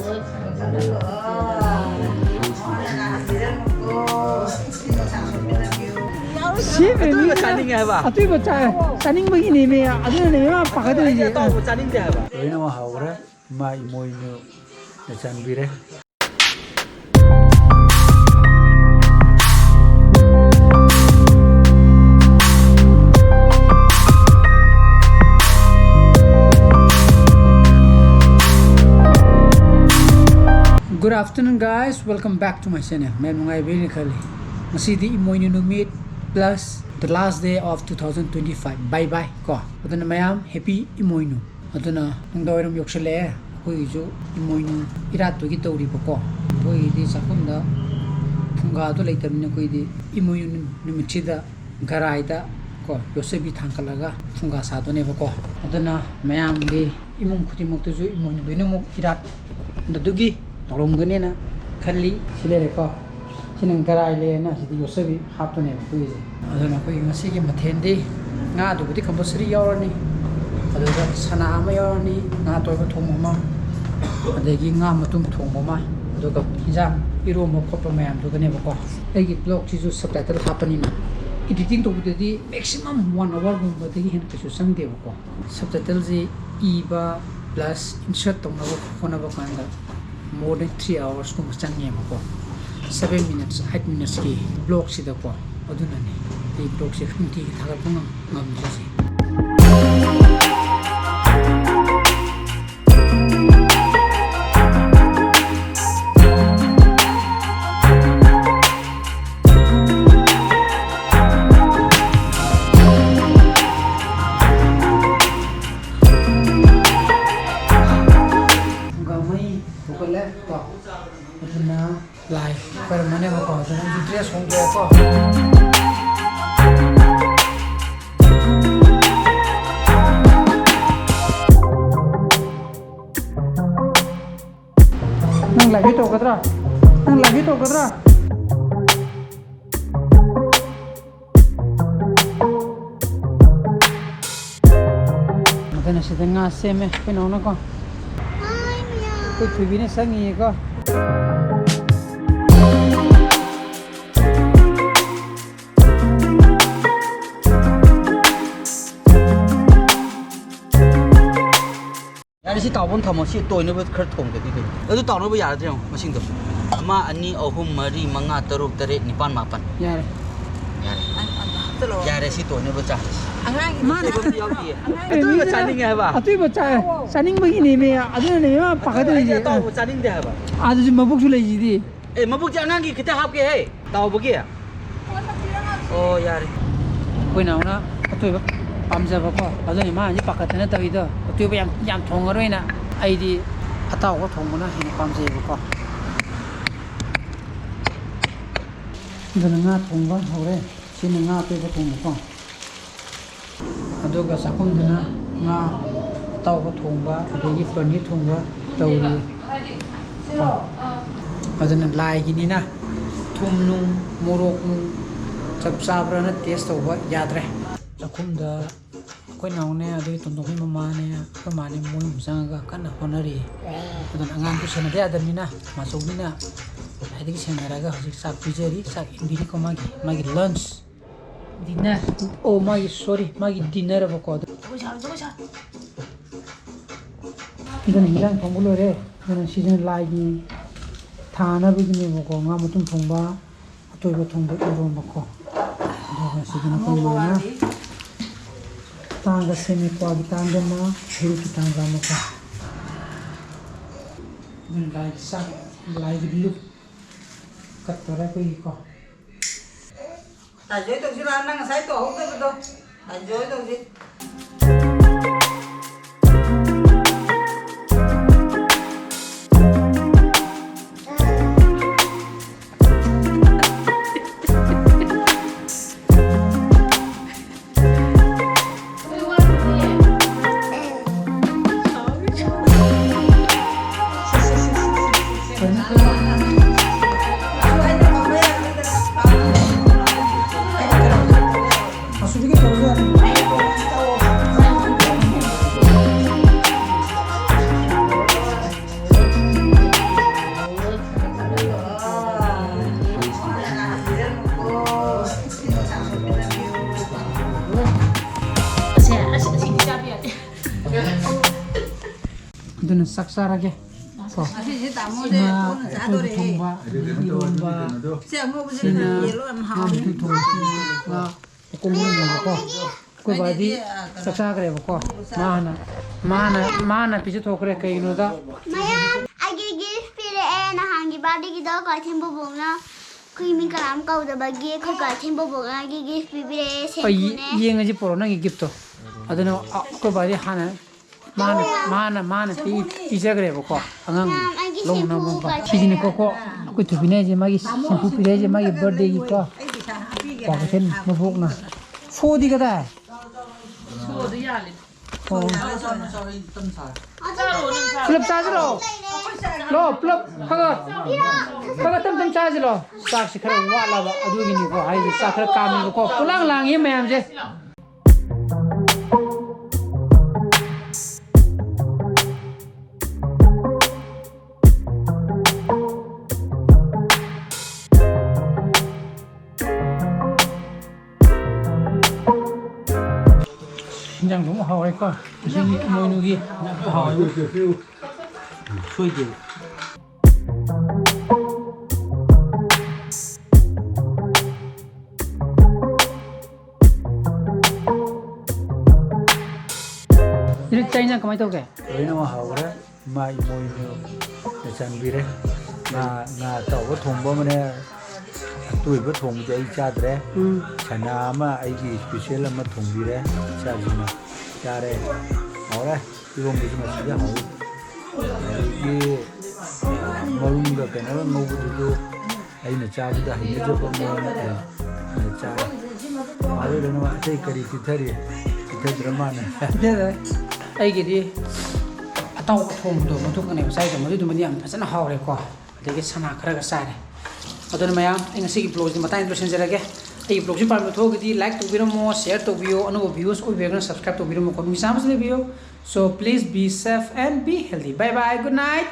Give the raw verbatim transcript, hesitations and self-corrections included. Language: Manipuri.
ꯁꯤ ꯑꯇꯣꯏꯕ ꯆꯥꯅꯤꯡꯉꯦ ꯍꯥꯏꯕ꯫ ꯑꯇꯣꯏꯕ ꯆꯥ-, ꯆꯥꯅꯤꯡꯕꯒꯤꯅꯦꯃꯦ꯫ ꯑꯗꯨꯅꯅꯦ ꯃꯥ ꯄꯥꯈꯠꯇꯣꯏꯁꯦ꯫ ꯑꯇꯥꯎꯕ ꯆꯥꯅꯤꯡꯗꯦ ꯍꯥꯏꯕ꯫ ꯂꯣꯏꯅꯃꯛ ꯍꯥꯎꯈ꯭ꯔꯦ꯫ ꯏꯃꯥ ꯏꯃꯣꯏꯅꯨꯅ ꯆꯥꯟꯕꯤꯔꯦ꯫ Good afternoon, guys. Welcome back to my channel. ꯃꯌꯥꯝ ꯅꯨꯡꯉꯥꯏꯕꯤꯔꯤꯅ ꯈꯜꯂꯤ꯫ ꯉꯁꯤꯗꯤ ꯏꯃꯣꯏꯅꯨ ꯅꯨꯃꯤꯠ plus the last day of two thousand twenty-five. Bye bye ꯀꯣ꯫ ꯑꯗꯨꯅ ꯃꯌꯥꯝ happy ꯏꯃꯣꯏꯅꯨ꯫ ꯑꯗꯨꯅ ꯅꯨꯡꯗꯥꯡꯋꯥꯏꯔꯝ ꯌꯧꯁꯤꯜꯂꯛꯑꯦ꯫ ꯑꯩꯈꯣꯏꯒꯤꯁꯨ ꯏꯃꯣꯏꯅꯨ ꯏꯔꯥꯠꯄꯒꯤ ꯇꯧꯔꯤꯕꯀꯣ꯫ ꯑꯩꯈꯣꯏꯒꯤꯗꯤ ꯆꯥꯛꯈꯨꯝꯗ ꯐꯨꯡꯒꯥꯗꯣ ꯂꯩꯇꯕꯅꯤꯅ ꯑꯩꯈꯣꯏꯗꯤ ꯏꯃꯣꯏꯅꯨ ꯅꯨꯃꯤꯠꯁꯤꯗ ꯒꯔꯥꯏꯗ ꯀꯣ ꯌꯣꯠꯆꯕꯤ ꯊꯥꯡꯒꯠꯂꯒ ꯐꯨꯡꯒꯥ ꯁꯥꯗꯣꯏꯅꯦꯕꯀꯣ꯫ ꯑꯗꯨꯅ ꯃꯌꯥꯝꯒꯤ ꯏꯃꯨꯡ ꯈꯨꯗꯤꯡꯃꯛꯇꯁꯨ ꯏꯃꯣꯏꯅꯨ ꯂꯣꯏꯅꯃꯛ ꯏꯔꯥꯠꯄꯗꯨꯒꯤ ꯇꯧꯔꯝꯒꯅꯦꯅ ꯈꯜꯂꯤ꯫ ꯁꯤ ꯂꯩꯔꯦꯀꯣ꯫ ꯁꯤꯅ ꯒꯔꯥꯏ ꯂꯩꯔꯦꯅ ꯁꯤꯗꯤ ꯌꯣꯠꯆꯕꯤ ꯍꯥꯞꯇꯣꯏꯅꯦꯕ ꯑꯩꯈꯣꯏꯒꯤꯁꯦ꯫ ꯑꯗꯨꯅ ꯑꯩꯈꯣꯏꯒꯤ ꯉꯁꯤꯒꯤ ꯃꯊꯦꯜꯗꯤ ꯉꯥꯗꯨꯕꯨꯗꯤ compulsory ꯌꯥꯎꯔꯅꯤ, ꯑꯗꯨꯒ ꯁꯅꯥ ꯑꯃ ꯌꯥꯎꯔꯅꯤ, ꯉꯥ ꯑꯇꯣꯏꯕ ꯊꯣꯡꯕ ꯑꯃ, ꯑꯗꯒꯤ ꯉꯥ ꯃꯇꯨꯝ ꯊꯣꯡꯕ ꯑꯃ, ꯑꯗꯨꯒ ꯏꯟꯖꯥꯡ ꯏꯔꯣꯝꯕ ꯈꯣꯠꯄ ꯃꯌꯥꯝꯗꯨꯒꯅꯦꯕꯀꯣ꯫ ꯑꯩꯒꯤ vlogꯁꯤꯁꯨ subtitle ꯍꯥꯞꯄꯅꯤꯅ editing ꯇꯧꯕꯗꯗꯤ maximum one hourꯒꯨꯝꯕꯗꯒꯤ ꯍꯦꯟꯅ ꯀꯩꯁꯨ ꯆꯪꯗꯦꯕꯀꯣ꯫ Subtitleꯁꯤ ꯏꯕ plus insert ꯇꯧꯅꯕ ꯍꯣꯠꯅꯕ ꯀꯥꯟꯗ more than three hoursꯀꯨꯝꯕ ꯆꯪꯉꯦꯕꯀꯣ꯫ Seven minutes, eight minutesꯀꯤ vlogꯁꯤꯗꯀꯣ꯫ ꯑꯗꯨꯅꯅꯤ ꯑꯩ vlogꯁꯦ ꯅꯨꯡꯇꯤꯒꯤ ꯊꯥꯒꯠꯄ ꯉꯝ-, ꯉꯝꯗ꯭ꯔꯤꯁꯦ꯫ ꯐꯨꯡꯒꯥ ꯃꯩ ꯍꯧꯒꯠꯂꯦ ꯀꯣ꯫ ꯑꯗꯨꯅ ꯂꯥꯏ ꯈꯣꯏꯔꯝꯃꯅꯦꯕꯀꯣ꯫ ꯑꯗꯨꯅ ꯑꯩꯁꯨ dress ꯍꯣꯡꯗꯣꯛꯑꯦꯀꯣ꯫ ꯅꯪ live ꯇꯧꯒꯗ꯭ꯔꯥ? ꯅꯪ live ꯇꯧꯒꯗ꯭ꯔꯥ? ꯑꯗꯨꯅ ꯁꯤꯗ ꯉꯥ ꯁꯦꯝꯃꯦ ꯑꯩꯈꯣꯏ ꯅꯥꯎꯅꯀꯣ꯫ ꯑꯩꯈꯣꯏ ꯊꯣꯏꯕꯤꯅ ꯆꯪꯉꯤꯌꯦꯀꯣ꯫ ꯌꯥꯔꯦ, ꯁꯤ ꯇꯥꯎꯕ ꯑꯃ ꯊꯝꯃꯣ꯫ ꯁꯤ ꯇꯣꯏꯅꯕ ꯈꯔ ꯊꯣꯡꯗꯗꯤ ꯀꯩꯅꯣ꯫ ꯑꯗꯨ ꯇꯥꯎꯅꯕ ꯌꯥꯔꯗ꯭ꯔꯥ ꯌꯦꯡꯉꯣ, ꯃꯁꯤꯡꯗꯣ꯫ ꯑꯃ, ꯑꯅꯤ, ꯑꯍꯨꯝ, ꯃꯔꯤ, ꯃꯉꯥ, ꯇꯔꯨꯛ, ꯇꯔꯦꯠ, ꯅꯤꯄꯥꯟ, ꯃꯥꯄꯟ꯫ ꯌꯥꯔꯦ꯫ ꯌꯥꯔꯦ꯫ ꯌꯥꯔꯦ, ꯁꯤ ꯇꯣꯏꯅꯕ ꯆꯥ꯫ ꯑꯉꯥꯡꯒꯤ ꯃꯥꯅ ꯑꯇꯣꯏꯕ ꯆꯥꯅꯤꯡꯉꯦ ꯍꯥꯏꯕ꯫ ꯑꯇꯣꯏꯕ ꯆꯥ-, ꯆꯥꯅꯤꯡꯕꯒꯤꯅꯦꯃꯦ꯫ ꯑꯗꯨꯅꯅꯦ ꯃꯥ ꯄꯥꯈꯠꯇꯣꯏꯁꯦ꯫ ꯑꯇꯥꯎꯕ ꯆꯥꯅꯤꯡꯗꯦ ꯍꯥꯏꯕ꯫ ꯑꯗꯨꯁꯨ ꯃꯕꯨꯛꯁꯨ ꯂꯩꯁꯤꯗꯤ꯫ ꯑꯦ, ꯃꯕꯨꯛꯁꯦ ꯑꯉꯥꯡꯒꯤ ꯈꯤꯇ ꯍꯥꯞꯀꯦ ꯍꯦ꯫ ꯇꯥꯎꯕꯒꯤ? ꯑꯣ, ꯌꯥꯔꯦ꯫ ꯑꯩꯈꯣꯏ ꯅꯥꯎꯅ ꯑꯇꯣꯏꯕ ꯄꯥꯝꯖꯕꯀꯣ, ꯑꯗꯨꯅ ꯃꯥ ꯍꯧꯖꯤꯛ ꯄꯥꯈꯠꯇꯅ ꯇꯧꯔꯤꯗꯣ꯫ ꯑꯇꯣꯏꯕ ꯌꯥꯝ, ꯌꯥꯝ ꯊꯣꯡꯉꯔꯣꯏꯅ꯫ ꯑꯩꯗꯤ ꯑꯇꯥꯎꯕ ꯊꯣꯡꯕꯅ ꯍꯦꯟꯅ ꯄꯥꯝꯖꯩꯕꯀꯣ꯫ ꯑꯗꯨꯅ ꯉꯥ ꯊꯣꯡꯕ ꯍꯧꯔꯦ꯫ ꯁꯤꯅ ꯉꯥ ꯑꯇꯣꯏꯕ ꯊꯣꯡꯕꯀꯣ꯫ ꯑꯗꯨꯒ ꯆꯥꯛꯈꯨꯝꯗꯅ ꯉꯥ ꯑꯇꯥꯎꯕ ꯊꯣꯡꯕ, ꯑꯗꯒꯤ ꯄꯅꯤꯔ ꯊꯣꯡꯕ ꯇꯧꯔꯤ꯫ ꯑꯗꯨꯅ ꯂꯥꯏꯒꯤꯅꯤꯅ ꯊꯨꯝ ꯅꯨꯡ, ꯃꯣꯔꯣꯛ ꯅꯨꯡ ꯆꯞ ꯆꯥꯕ꯭ꯔꯥꯅ ꯇꯦꯁ ꯇꯧꯕ ꯌꯥꯗ꯭ꯔꯦ꯫ ꯆꯥꯛꯈꯨꯝꯗ ꯑꯩꯈꯣꯏ ꯅꯥꯎꯅꯦ, ꯑꯗꯒꯤ ꯇꯣꯟꯗꯣꯟꯒꯤ ꯃꯃꯥꯅꯦ, ꯑꯩꯈꯣꯏ ꯃꯥꯅꯦ, ꯃꯣꯏ ꯑꯍꯨꯝ ꯆꯪꯉꯒ ꯀꯟꯅ ꯍꯣꯠꯅꯔꯤ꯫ ꯑꯗꯨꯅ ꯑꯉꯥꯡꯁꯨ ꯁꯦꯟꯅꯗ ꯌꯥꯗꯕꯅꯤꯅ ꯃꯥꯆꯧꯕꯤꯅ ꯁꯥꯏꯗꯒꯤ ꯁꯦꯟꯅꯔꯒ ꯍꯧꯖꯤꯛ ꯆꯥꯛ ꯄꯤꯖꯔꯤ꯫ ꯆꯥꯛ ꯏꯟꯕꯤꯔꯤꯀꯣ, ꯃꯥꯒꯤ, ꯃꯥꯒꯤ lunch꯫ Dinner꯫ ꯑꯣ, ꯃꯥꯒꯤ, sorry, ꯃꯥꯒꯤ dinner ꯍꯥꯏꯕꯀꯣ꯫ ꯑꯗꯨ ꯖꯒꯣꯏ ꯁꯥꯔꯣ, ꯖꯒꯣꯏ ꯁꯥꯔꯣ꯫ ꯑꯗꯨꯅ ꯍꯤꯟꯖꯥꯡ ꯊꯣꯡꯕ ꯂꯣꯏꯔꯦ꯫ ꯑꯗꯨꯅ ꯁꯤꯁꯤꯅ ꯂꯥꯏꯒꯤ ꯊꯥꯅꯕꯒꯤꯅꯦꯕꯀꯣ꯫ ꯉꯥ ꯃꯇꯨꯝ ꯊꯣꯡꯕ, ꯑꯇꯣꯏꯕ ꯊꯣꯡꯕ, ꯏꯔꯣꯟꯕꯀꯣ꯫ ꯑꯗꯨꯒ ꯁꯤꯗꯅ ꯑꯩꯈꯣꯏ ꯃꯥꯅ ꯇꯥꯡꯒ ꯁꯦꯝꯃꯦ꯫ ꯀ꯭ꯋꯥꯒꯤ ꯇꯥꯡꯒ ꯑꯃ, ꯍꯩꯔꯨꯛꯀꯤ ꯇꯥꯡꯒ ꯑꯃꯀꯣ꯫ ꯑꯗꯨꯅ ꯂꯥꯏꯒꯤ ꯆꯥꯛ, ꯂꯥꯏꯒꯤ ꯂꯨꯞ ꯀꯠꯇꯣꯔꯦ ꯑꯩꯈꯣꯏꯒꯤꯀꯣ꯫ ꯇꯥꯖꯣꯏ ꯇꯧꯁꯤꯔꯥ? ꯅꯪ ꯉꯁꯥꯏ ꯇꯧꯍꯧꯗꯕꯗꯣ ꯇꯥꯖꯣꯏ ꯇꯧꯁꯤ꯫ ꯑꯗꯨꯅ ꯆꯥꯛ ꯆꯥꯔꯒꯦ ꯀꯣ꯫ ꯉꯁꯤꯁꯦ ꯇꯥꯃꯣꯁꯦ ꯉꯥ ꯀꯣꯟꯅ ꯑꯇꯣꯏꯕ ꯆꯥꯗꯣꯔꯦ꯫ ꯊꯣꯡꯕ, ꯑꯗꯒꯤ ꯏꯔꯣꯟꯕ, ꯁꯦ ꯑꯉꯧꯕꯁꯤꯅ ꯁꯤꯅ ꯌꯦꯜꯂꯣ ꯌꯥꯝ ꯉꯥ ꯍꯥꯎꯋꯦ꯫ ꯃꯊꯣꯏ ꯊꯣꯡꯕ, ꯉꯥ ꯃꯀꯣꯛ ꯂꯣꯝꯃꯒꯀꯣ꯫ ꯑꯩꯈꯣꯏ ꯕꯥꯗꯤ ꯆꯥꯛ ꯆꯥꯈ꯭ꯔꯦꯕꯀꯣ꯫ ꯃꯥꯅ ꯃꯥꯅ ꯃꯥꯅ ꯄꯤꯖꯊꯣꯛꯈ꯭ꯔꯦ꯫ ꯀꯩꯒꯤꯅꯣꯗ ꯃꯌꯥꯝ ꯑꯩꯒꯤ ꯒꯤꯐ ꯄꯤꯔꯛꯑꯦ ꯅꯍꯥꯟꯒꯤ ꯕꯥꯔꯗꯦꯒꯤꯗꯣ ꯀ꯭ꯋꯥꯊꯦꯝ ꯕꯣꯕꯣꯛꯅ꯫ ꯑꯩꯈꯣꯏ ꯃꯤ ꯀꯅꯥꯝ ꯀꯧꯗꯕꯒꯤ ꯑꯩꯈꯣꯏ ꯀ꯭ꯋꯥꯊꯦꯝ ꯕꯣꯕꯣꯛꯅ ꯑꯩꯒꯤ ꯒꯤꯐ ꯄꯤꯕꯤꯔꯛꯑꯦ꯫ ꯑꯩ ꯁꯦꯝꯐꯨꯅꯦ꯫ ꯌꯦꯡꯉꯁꯤ ꯄꯣꯔꯣ ꯅꯪꯒꯤ ꯒꯤꯐꯇꯣ꯫ ꯑꯗꯨꯅ ꯑꯩꯈꯣꯏ ꯕꯥꯗꯤ ꯍꯥꯟꯅ ꯃꯥꯅ ꯃꯥꯅ ꯃꯥꯅ ꯄꯤ- ꯄꯤꯖꯈ꯭ꯔꯦꯕꯀꯣ ꯑꯉꯥꯡ ꯃꯌꯥꯝ ꯑꯩꯒꯤ ꯂꯧꯅꯕ ꯁꯦꯝꯐꯨ ꯀꯣ꯫ ꯀ꯭ꯋꯥꯊꯦꯝ꯫ ꯁꯤꯁꯤꯅꯀꯣ ꯀꯣ ꯑꯩꯈꯣꯏ ꯊꯣꯏꯕꯤꯅ ꯍꯥꯏꯁꯦ ꯃꯥꯒꯤ ꯁꯦꯝꯐꯨ ꯄꯤꯔꯛꯏꯁꯦ ꯃꯥꯒꯤ ꯕꯥꯔꯗꯦꯒꯤꯀꯣ꯫ ꯀ꯭ꯋꯥꯊꯦꯝ ꯃꯕꯣꯛꯅ꯫ ꯁꯣꯗꯤ ꯀꯗꯥꯏ? ꯁꯣꯗꯤ ꯌꯥꯜꯂꯤ꯫ ꯑꯣ꯫ ꯄꯨꯂꯞ ꯆꯥꯁꯤꯔꯣ? ꯂꯣ, ꯄꯨꯂꯞ ꯈꯔ ꯈꯔ ꯇꯞ ꯇꯞ ꯆꯥꯁꯤꯔꯣ? ꯆꯥꯛꯁꯤ ꯈꯔ ꯋꯥꯠꯂꯕ ꯑꯗꯨꯒꯤꯅꯤꯀꯣ꯫ ꯍꯥꯏꯗꯤ ꯆꯥꯛ ꯈꯔ ꯀꯥꯝꯃꯤꯕꯀꯣ꯫ ꯄꯨꯂꯥꯡ ꯂꯥꯡꯉꯤ ꯃꯌꯥꯝꯁꯦ꯫ ꯏꯟꯖꯥꯡꯗꯨ ꯑꯃꯨꯛ ꯍꯥꯎꯔꯦꯀꯣ꯫ ꯉꯁꯤꯒꯤ ꯏꯃꯣꯏꯅꯨꯒꯤ ꯏꯟꯖꯥꯡꯗꯨ ꯍꯥꯎꯔꯦ꯫ ꯁꯣꯏꯗꯦ꯫ ꯆꯥꯛ ꯏꯟꯖꯥꯡ ꯀꯃꯥꯏꯅ ꯇꯧꯒꯦ? ꯂꯣꯏꯅꯃꯛ ꯍꯥꯎꯔꯦ꯫ ꯏꯃꯥ ꯏꯃꯣꯏꯅꯨꯅ ꯆꯥꯟꯕꯤꯔꯦ꯫ ꯉꯥ, ꯉꯥ ꯑꯇꯥꯎꯕ ꯊꯣꯡꯕ ꯑꯃꯅꯦ, ꯑꯇꯣꯏꯕ ꯊꯣꯡꯕꯗꯤ ꯑꯩ ꯆꯥꯗ꯭ꯔꯦ꯫ ꯎꯝ꯫ ꯁꯅꯥ ꯑꯃ ꯑꯩꯒꯤ special ꯑꯃ ꯊꯣꯡꯕꯤꯔꯦ꯫ ꯏꯆꯥꯁꯤꯡꯅ ꯆꯥꯔꯦ꯫ ꯍꯥꯎꯔꯦ꯫ ꯏꯔꯣꯝꯕꯁꯨ ꯃꯁꯤꯗ ꯍꯥꯎꯋꯤ꯫ ꯑꯗꯒꯤ ꯃꯔꯨꯝꯒ ꯀꯩꯅꯣꯒ ꯉꯧꯕꯗꯨꯁꯨ ꯑꯩꯅ ꯆꯥꯕꯗ ꯍꯩꯅꯖꯕ ꯃꯑꯣꯡ ꯑꯣꯏꯅ ꯆꯥꯔꯦ꯫ ꯑꯗꯨꯗꯨꯅ ꯑꯇꯩ ꯀꯔꯤ ꯄꯤꯊꯔꯤ? ꯄꯤꯊꯗ꯭ꯔ ꯃꯥꯅ꯫ ꯄꯤꯊꯔꯦ꯫ ꯑꯩꯒꯤꯗꯤ ꯑꯇꯥꯎꯕ ꯊꯣꯡꯕꯗꯣ ꯃꯗꯨ ꯀꯅꯦꯕ ꯆꯥꯏꯗꯣ, ꯃꯗꯨꯗꯨꯃꯗꯤ ꯌꯥꯝ ꯐꯖꯅ ꯍꯥꯎꯔꯦꯀꯣ꯫ ꯑꯗꯒꯤ ꯁꯅꯥ ꯈꯔꯒ ꯆꯥꯔꯦ꯫ ꯑꯗꯨꯅ ꯃꯌꯥꯝ, ꯑꯩ ꯉꯁꯤꯒꯤ vlogꯁꯤ ꯃꯇꯥꯡꯗ ꯂꯣꯏꯁꯤꯟꯖꯔꯒꯦ꯫ ꯑꯩꯒꯤ vlogꯁꯤ ꯄꯥꯝꯕ ꯊꯣꯛꯑꯒꯗꯤ like ꯇꯧꯕꯤꯔꯝꯃꯣ, share ꯇꯧꯕꯤꯌꯣ, ꯑꯅꯧꯕ viewers ꯑꯣꯏꯕꯤꯔꯒꯅ subscribe ꯇꯧꯕꯤꯔꯝꯃꯣꯀꯣ꯫ ꯅꯨꯃꯤꯠ ꯆꯥꯝꯃꯁꯨ ꯂꯩꯕꯤꯌꯣ꯫ So please be safe and be healthy. Bye bye, good night.